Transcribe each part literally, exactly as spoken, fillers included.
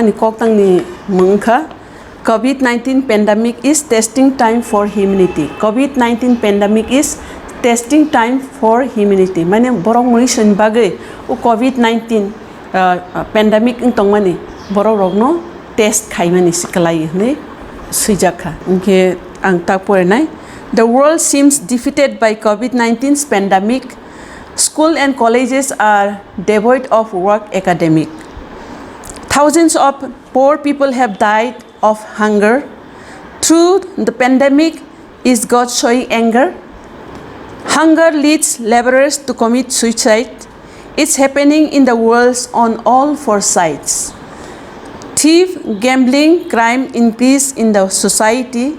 Ni koktangni mung wngkha, "Covid nineteen pandemic is testing time for humanity." Covid nineteen pandemic is testing time for humanity. Mane borok mwisoni bagwi o covid nineteen, ah, ah, pandemic wng tongmani borok rokno test khaimani se kwlai hwnwi swijak kha. Hwnkhe ang tak porinai, "The world seems defeated by covid nineteen's pandemic. School and colleges are devoid of work academic. Thousands of poor people have died of hunger. Through the pandemic, is God showing anger? Hunger leads laborers to commit suicide. It's happening in the world on all four sides. Thief, gambling, crime increase in the society,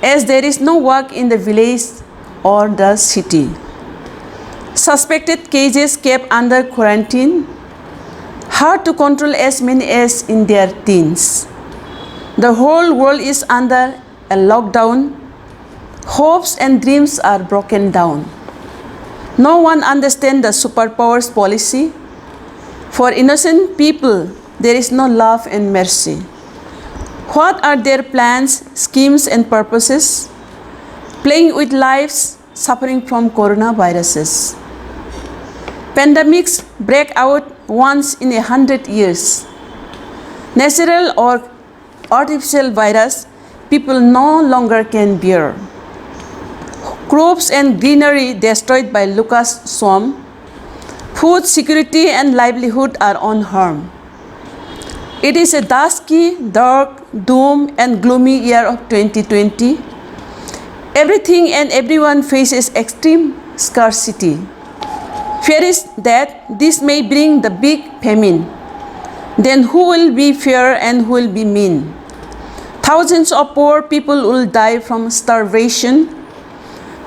as there is no work in the village or the city. Suspected cases kept under quarantine, hard to control as many as in their teens. The whole world is under a lockdown. Hopes and dreams are broken down. No one understands the superpowers policy. For innocent people, there is no love and mercy. What are their plans, schemes, and purposes? Playing with lives, suffering from coronaviruses. Pandemics break out once in a hundred years. Natural or artificial virus, people no longer can bear. Crops and greenery destroyed by locust swarm. Food security and livelihood are on harm. It is a dusky, dark, doom, and gloomy year of twenty twenty. Everything and everyone faces extreme scarcity. Fear is that this may bring the big famine. Then who will be fair and who will be mean? Thousands of poor people will die from starvation.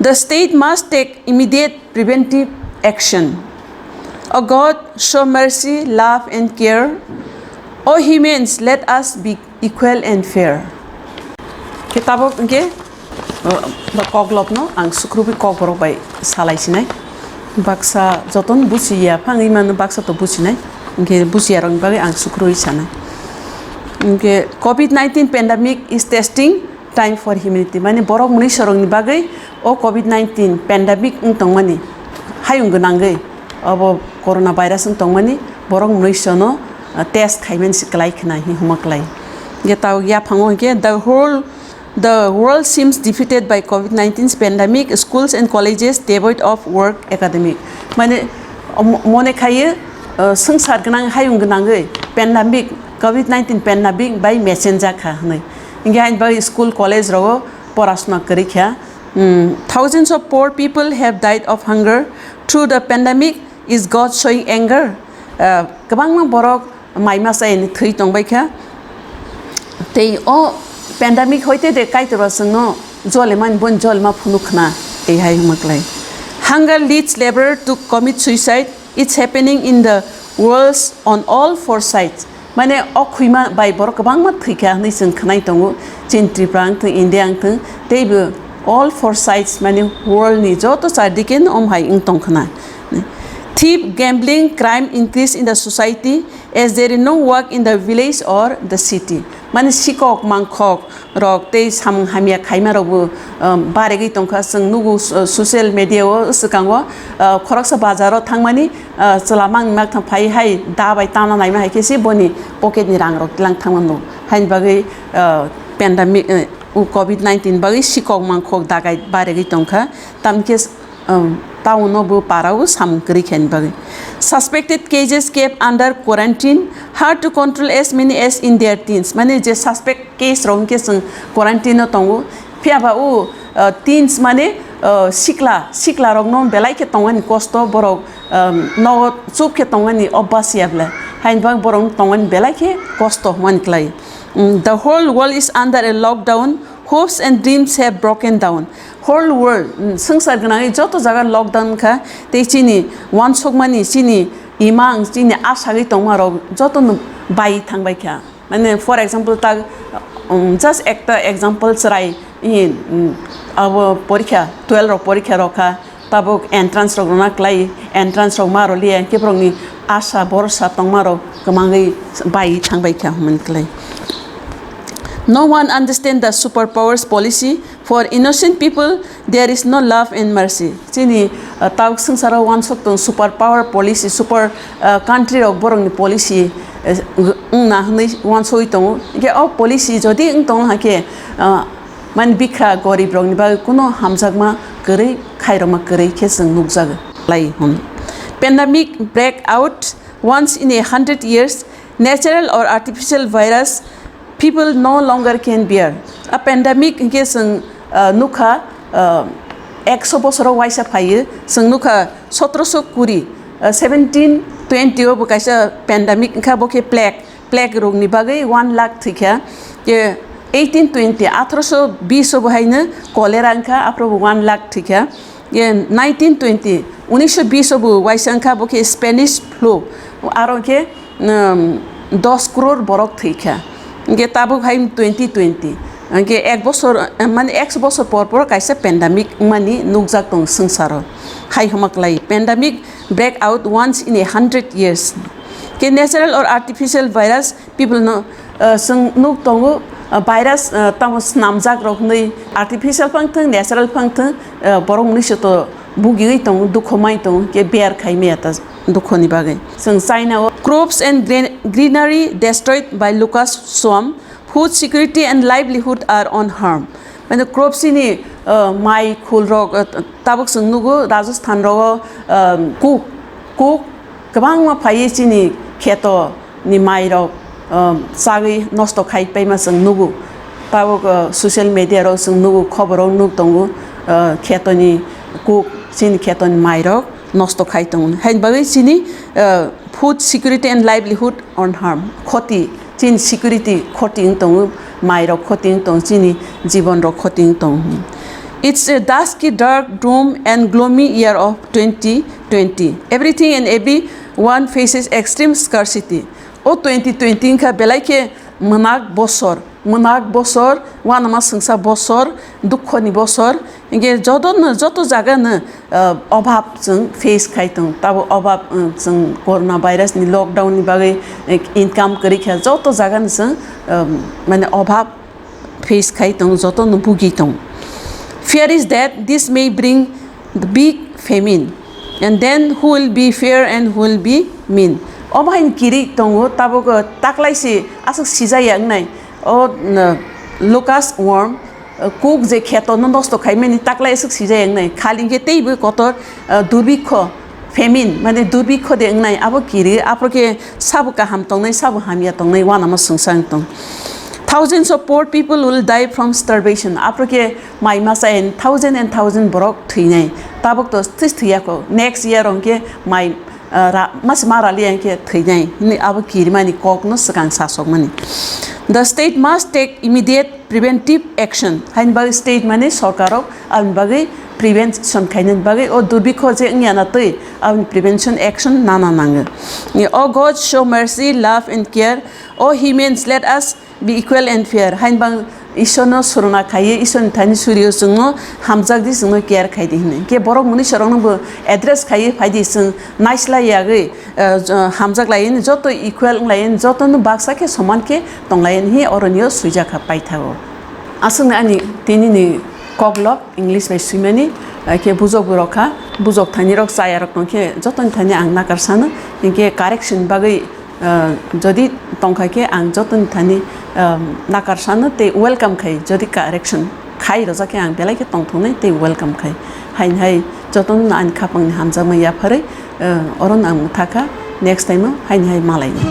The state must take immediate preventive action. O God, show mercy, love, and care. O humans, let us be equal and fair." Khe tabuk hwnkhe, uh, ba koklopno ang sukrubwi kokborok bai salai sinai. Baksa jotono buchi ya phangwi mano, baksa to buchinai. Hwnkhe buchi yarokni bagwi ang sukrubwi sanai. Hwnkhe covid nineteen pandemic is testing time for humanity. Mane borok mwnwisorokni bagwi o covid nineteen pandemic wng tongmani, hayung gwnangwi, obo corona virus wng tongmani borok mwnwisono, uh, test khaimani se kwlai khna hi hwnma kwlai. Hwnkhe tabuk yaphango hwnkhe, the whole, "The world seems defeated by covid nineteen's pandemic, schools and colleges devoid of work academic." Mane, mo-, mone khayo, uh, swngchar gwnang, hayung gwnangwi pandemic, covid nineteen pandemic bai mechenjak kha hwnwi. Hwnkhe haini bagwi school, college rogo porasona kwrwi kha. Hmm, thousands of poor people have died of hunger through the pandemic. Is God showing anger? Uh, kwbangma borok mai masa ni thwi tongbai kha. Tei o pandemic hoite de Kaitor ba chwngno jole mani, bon jole ma phunuk khna, tei hai hwnma klai. Hunger leads laborer to commit suicide. It's happening in the worlds on all four sides. Mane o khwima bai borok kwbangma thwi kha hwnwi chwng khwnai tongo. Chini Tripura wng thung, India wng thung, teibo all four sides, mane world ni joto chardike no om hai wng tong khna. Thief, gambling, crime increase in the society as there is no work in the village or the city. Mane sikok mangkhok rok tei samung hamya khaima rokbo, um, baregwi tongkha. Chwng nugo so-, social media o swkango, uh, khoroksa bazar o thangmani, uh, chwla mang mak thang phai hai da bai tana naima hai khe se boni pocket ni rang rok tlang thangma nugo. Haini bagwi, uh, pandemic, uh, o covid nineteen bagwi sikok mangkhok dagai baregwi tongkha. Tamkhe um, town o bo para o samung kwrwi khaini bagwi. Suspected cases kept under quarantine, hard to control as many as in their teens. Mane je suspect case rok hwnkhe chwng quarantine o tongo. Phiya ba o, uh, teens mane, uh, sikla, sikla rokno belai khe tongmani kosto, borok, um, nogo chup khe tongmani obas ya ble. Haini bagwi borok tongmani belai khe kosto hwnmani klai. Mm, the whole world is under a lockdown. Hopes and dreams have broken down. Whole world, mm, swngchar gwnangwi joto jaga lockdown kha, tei chini wansukmani, chini imang, chini asagwi tongma rok joto no bai thangbai kha. Mane, for example, ta, um, just ekta example chwrai, i, um, abo porikha, twelve rok porikha rok kha, tabuk entrance rok rwna klai, entrance rok ma rwliya, hwnkhe borokni asa borosa tongma rok kwmangwi bai thangbai kha hwnwi klai. No one understand the superpowers policy. For innocent people, there is no love and mercy. Chini, uh, tabuk swngcharo wansok tong super power policy, super, uh, country rok borokni policy, uh, wngna hwnwi wansoi tongo. Hwnkhe o policy jodi wng tongo hakhe, uh, mani bikha gorib rokni bagwi kuno hamjakma kwrwi, khairokma kwrwi khe chwng nukjago lai hwn. Pandemic break out once in a hundred years, natural or artificial virus people no longer can bear. A pandemic hwnkhe chwng, uh, nukha, uh, ekso bosoro waisa phaio, chwng nukha sotroso kuri, uh, seventeen twenty o bo kaisa pandemic wngkha, bo khe plague, plague rokni bagwi one lakh thwikha, je eighteen twenty, atharoso bish o bo haino cholera wngkha, aphuru bo one lakh thwikha. Ye nineteen twenty, unisho bish o bo waisa wngkha, bo khe Spanish flu, aro khe, um, dos crore borok thwikha. Hwnkhe tabuk hai twenty twenty, hwnkhe ek bosor, eh, mane ekso bosor por por kaisa pandemic wngmani nukjak tong swngcharo. Hai hwnma klai, pandemic break out once in a hundred years. Khe natural or artificial virus, people no, uh, chwng nuk tongo, uh, virus, uh, tamo snamjak rok hwnwi, artificial phang thwng, natural phang thwng, uh, borok mwnwi se to bugiwi tongo, dukho mai tongo, khe bear khai maya ta dukhoni bagwi. Chwng China o crops and gre-, greenery destroyed by locust swarm, food security and livelihood are on harm. Mane crops ni, uh, mai khul rok, uh, tabuk chwng nugo Rajasthan rogo, um, kuk, kuk kwbangma phaiwi chini kheto ni mai rok, um, chagwi nosto khai paima chwng nugo. Tabuk, uh, social media rok chwng nugo, khobor rok nuk tongo, uh, kheto ni kuk, chini kheto ni mai rok nosto khai tongo. Haini bagwi chini, uh, food security and livelihood on harm, khoti, chini security khoti wng tongo, mai rok khoti wng tongo, chini jibon rok khoti wng tongo. It's a dusky, dark, doom and gloomy year of twenty twenty. Everything and everyone faces extreme scarcity. O twenty twenty wngkha belai khe mwnak bosor, mwnak bosor, uanama swngsa bosor, dukhoni bosor. Hingke joto no, joto jaga no, ah, obhab chwng face khai tong. Tabo obhab, ah, chwng corona virus ni lockdown ni bagwi, eh, income kwrwi kha, joto jaga no chwng, ah, mane obhab face khai tong, joto no bugi tong. Fear is that this may bring the big famine, and then who will be fair and who will be mean? Omo hai kiri tongo, tabuk, ah, taklai si aswk sijaya wngnai. O, no, locust worm, uh, kuk je kheto no nosto khai mani taklai aswk sijaya wngnai. Khali hwnkhe teibo kotor, uh, durbikho, famine, mane durbikho de wngnai, abo kiri, aphuru khe sabo kaham tongnai, sabo hamya tongnai, uanama swngsa wng tong. Thousands of poor people will die from starvation. Aphuru khe mai masa and thousand and thousand borok thwinai. Tabuk to thwi-, thwiyakho. Next year hwnkhe mai ah, ra-, mas ma rali yang khe thwinai hwnwi abo kirimani kokno swkang sasokmani. The state must take immediate preventive action. Haini bagwi state mani sorkarok aboni bagwi prevention khainani bagwi o durbikho je wngya na twi aboni prevention action nana nango. O God, show mercy, love and care. O humans, let us be equal and fair. Hain bang Ishorno suruna khaiwi, Ishorni thani surio chwngno hamjakdi, chwngno care khaidi hwnwi. Khe borok mwnwi sorokno bo address khaiwi phaidi, chwng naislai yagwi, eh, j-, hamjak laiwi, joto equal wng laiwi, jotono baksa khe soman khe tong laiwi hwnwi oronio swijak kha paithago. Aswkno ani tinini koklok English bai swimani, eh, khe bujok bo rok kha, bujok thani rok chaya rok tong khe jotoni thani ang nakar sano, hinkhe correction bagwi Ah, jodi tongkha khe ang jotoni thani, ah, nakar sano tei welcome khai, jodi correction khai rojak khe ang belai khe tongthoknai tei welcome khai. Haini hai jotono ani khapangni hamjakma yapharwi, ah, oro ang mwthakha, next time o haini hai malainai.